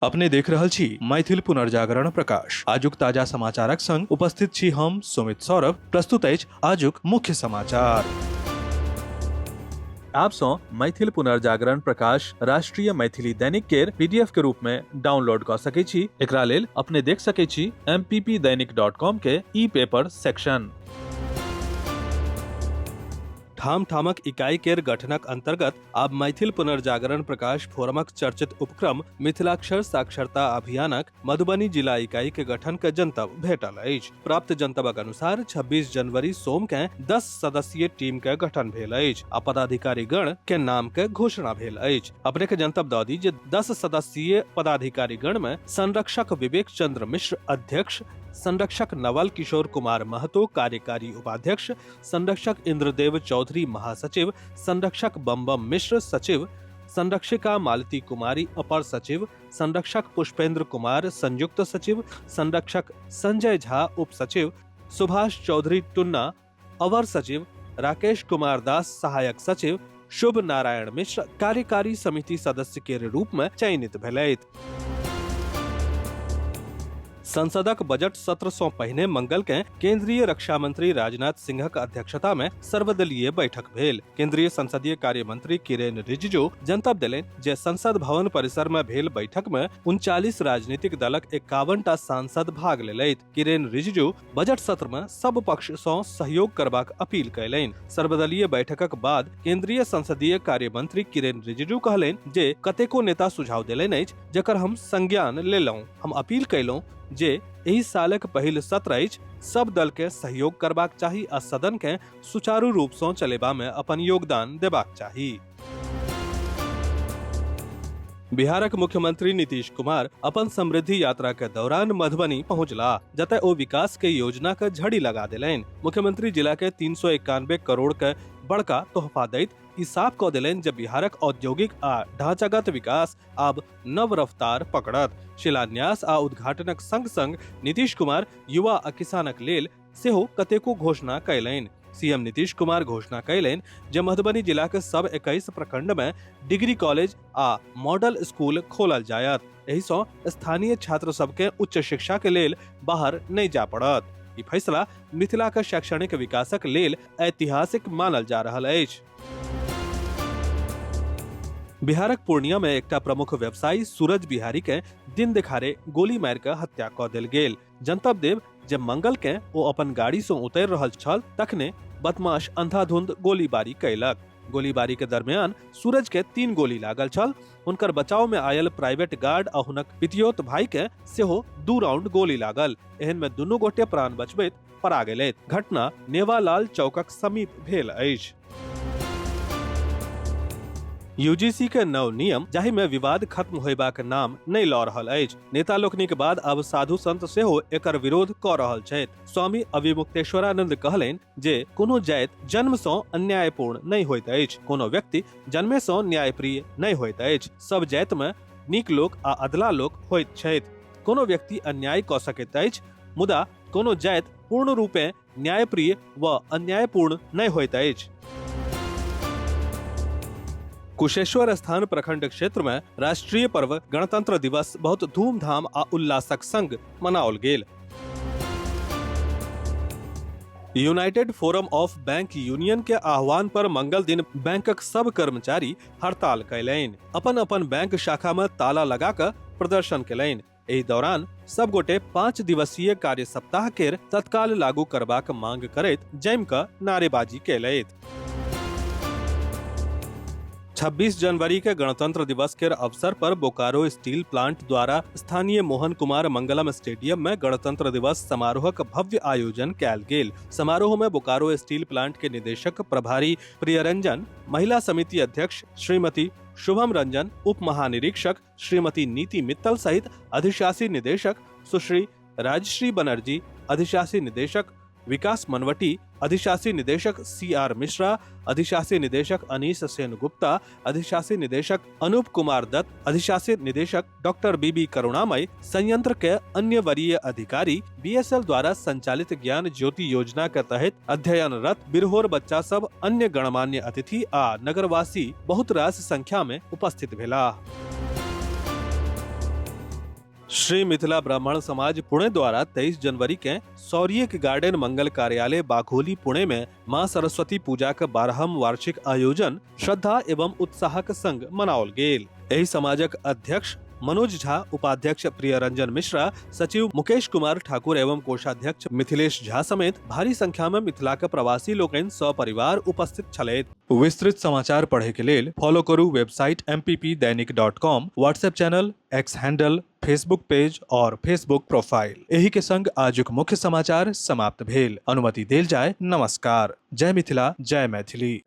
अपने देख रहल छी मैथिल पुनर्जागरण प्रकाश। आजुक ताजा समाचारक संग उपस्थित छी हम सुमित सौरभ। प्रस्तुत अछि आजुक मुख्य समाचार। आप सँ मैथिल पुनर्जागरण प्रकाश राष्ट्रीय मैथिली दैनिक केर पीडीएफ के रूप में डाउनलोड कऽ सकै छी। एकरा लेल अपने देख सकै छी mppdainik.com के ई पेपर सेक्शन। ठाम ठामक इकाई केर गठनक अंतर्गत आब मैथिल पुनर्जागरण प्रकाश फोरमक चर्चित उपक्रम मिथिलाक्षर साक्षरता अभियानक मधुबनी जिला इकाई के गठन के जनतब भेटल अछि। प्राप्त जनतबक अनुसार 26 जनवरी सोम के 10 सदस्यीय टीम के गठन भेल अछि आ पदाधिकारी गण के नाम के घोषणा भेल अछि। अपने के जनतब दऽ दी जे 10 सदस्यीय पदाधिकारी गण में संरक्षक विवेक चंद्र मिश्र अध्यक्ष, संरक्षक नवल किशोर कुमार महतो कार्यकारी उपाध्यक्ष, संरक्षक इंद्रदेव चौधरी महासचिव, संरक्षक बमबम मिश्र सचिव, संरक्षिका मालती कुमारी अपर सचिव, संरक्षक पुष्पेंद्र कुमार संयुक्त सचिव, संरक्षक संजय झा उप सचिव, सुभाष चौधरी टुन्ना अवर सचिव, राकेश कुमार दास सहायक सचिव, शुभ नारायण मिश्र कार्यकारी समिति सदस्य के रूप में चयनित भेलथि। संसदक बजट सत्र सँ पहिने मंगल के केंद्रीय रक्षा मंत्री राजनाथ सिंहक अध्यक्षता में सर्वदलीय बैठक भेल। केंद्रीय संसदीय कार्य मंत्री किरेन रिजिजू जनतब देलनि जे संसद भवन परिसर में भेल बैठक में 39 राजनीतिक दलक 51 टा सांसद भाग लेलथि। किरेन रिजिजू बजट सत्र में सब पक्ष सँ सहयोग करबाक अपील कयलनि। सर्वदलीय बैठकक बाद केंद्रीय संसदीय कार्य मंत्री किरेन रिजिजू कहलनि जे कतेको नेता सुझाव देलनि अछि जकर हम संज्ञान लेलहुं। हम अपील कयलहुं जे एहि सालक पहिल सत्र अछि, सब दल के सहयोग करबाक चाही आ सदन के सुचारू रूप सँ चलेबा में अपन योगदान देबाक चाही। बिहारक मुख्यमंत्री नीतीश कुमार अपन समृद्धि यात्रा के दौरान मधुबनी पहुंचला, जतय ओ विकास के योजना के झड़ी लगा देलनि। मुख्यमंत्री जिला के 391 करोड़ के बड़का तोहफा दैत ई साफ कऽ देलनि जे बिहारक औद्योगिक आ ढांचागत विकास आब नव रफ्तार पकड़त। शिलान्यास आ उद्घाटनक संग संग नीतीश कुमार युवा आ किसानक लेल सेहो कतेको घोषणा कयलनि। सीएम नीतीश कुमार घोषणा कयलनि जे मधुबनी जिलाक सब 21 प्रखंड में डिग्री कॉलेज आ मॉडल स्कूल खोलल जायत। एहि सँ स्थानीय छात्र सबके उच्च शिक्षा के लेल बाहर नहि जाय पड़त। ई फैसला मिथिलाक शैक्षणिक विकासक लेल ऐतिहासिक मानल जा रहल अछि। बिहारक पूर्णिया में एकटा प्रमुख व्यवसायी सूरज बिहारी के दिन देखारे गोली मारि कऽ हत्या कऽ देल गेल। जनतब देब जे मंगल के ओ अपन गाड़ी से उतरि रहल छल तखने बदमाश अंधाधुंध गोलीबारी कयलक। गोलीबारी के दरमियान सूरज के 3 गोली लागल छल। हुनकर बचाव में आयल प्राइवेट गार्ड आ हुनक पितियोत भाई के सेहो 2 राउंड गोली लागल। एहन में दुनू गोटे प्राण बचबैत पड़ा गेलथि। घटना नेवालाल चौकक समीप भेल अछि। यूजीसी के नव नियम जाहि में विवाद खत्म होयबाक नाम नहि लऽ रहल अछि। नेता लोकनिक बाद आब साधु संत सेहो एकर विरोध कऽ रहल छथि। स्वामी अविमुक्तेश्वरानंद कहलनि जे कोनो जाति जन्म सँ अन्यायपूर्ण नहि होइत अछि, कोनो व्यक्ति जन्मे सँ न्यायप्रिय नहि होइत अछि। सब जाति में नीक लोक आ अधला लोक होइत छथि। कोनो व्यक्ति अन्याय कऽ सकैत अछि, मुदा कोनो जाति पूर्ण रूपेँ न्यायप्रिय व अन्यायपूर्ण नहि होइत अछि। कुशेश्वर स्थान प्रखंड क्षेत्र में राष्ट्रीय पर्व गणतंत्र दिवस बहुत धूमधाम आ उल्लासक संग मनाओल गेल। United forum of bank union के आह्वान पर मंगल दिन बैंकक सब कर्मचारी हड़ताल कयलनि। अपन अपन बैंक शाखा में ताला लगा कऽ प्रदर्शन कयलनि। एहि दौरान सब गोटे 5 दिवसीय कार्य सप्ताह केर तत्काल लागू करबाक मांग करैत जमि कऽ नारेबाजी कयलथि। 26 जनवरी के गणतंत्र दिवस के अवसर पर बोकारो स्टील प्लांट द्वारा स्थानीय मोहन कुमार मंगलम स्टेडियम में गणतंत्र दिवस समारोहक भव्य आयोजन कयल गेल। समारोह में बोकारो स्टील प्लांट के निदेशक प्रभारी प्रियरंजन, महिला समिति अध्यक्ष श्रीमती शुभम रंजन, उप महानिरीक्षक श्रीमती नीति मित्तल सहित अधिशासी निदेशक सुश्री राजश्री बनर्जी, अधिशासी निदेशक विकास मनवटी, अधिशासी निदेशक सी आर मिश्रा, अधिशासी निदेशक अनीस सेन गुप्ता, अधिशासी निदेशक अनूप कुमार दत्त, अधिशासी निदेशक डॉक्टर बी बी करुणामय, संयंत्र के अन्य वरीय अधिकारी, बीएसएल द्वारा संचालित ज्ञान ज्योति योजना के तहत अध्ययनरत बिरहोर बच्चा सब, अन्य गणमान्य अतिथि आ नगरवासी बहुत रास संख्या में उपस्थित भेलाह। श्री मिथिला ब्राह्मण समाज पुणे द्वारा 23 जनवरी के सौरियक गार्डन मंगल कार्यालय बाघोली पुणे में मां सरस्वती पूजा के 12हम वार्षिक आयोजन श्रद्धा एवं उत्साहक संग मनाओल गेल। एहि समाजक अध्यक्ष मनोज झा, उपाध्यक्ष प्रियरंजन मिश्रा, सचिव मुकेश कुमार ठाकुर एवं कोषाध्यक्ष मिथिलेश झा समेत भारी संख्या में मिथिला के प्रवासी लोकनि सपरिवार उपस्थित छलथि। विस्तृत समाचार पढ़े के लेल फॉलो करू website mppdainik.com, WhatsApp channel, X handle, Facebook page और फेसबुक प्रोफाइल। एही के संग आजुक मुख्य समाचार समाप्त भेल। अनुमति देल जाय। नमस्कार। जय मिथिला, जय मैथिली।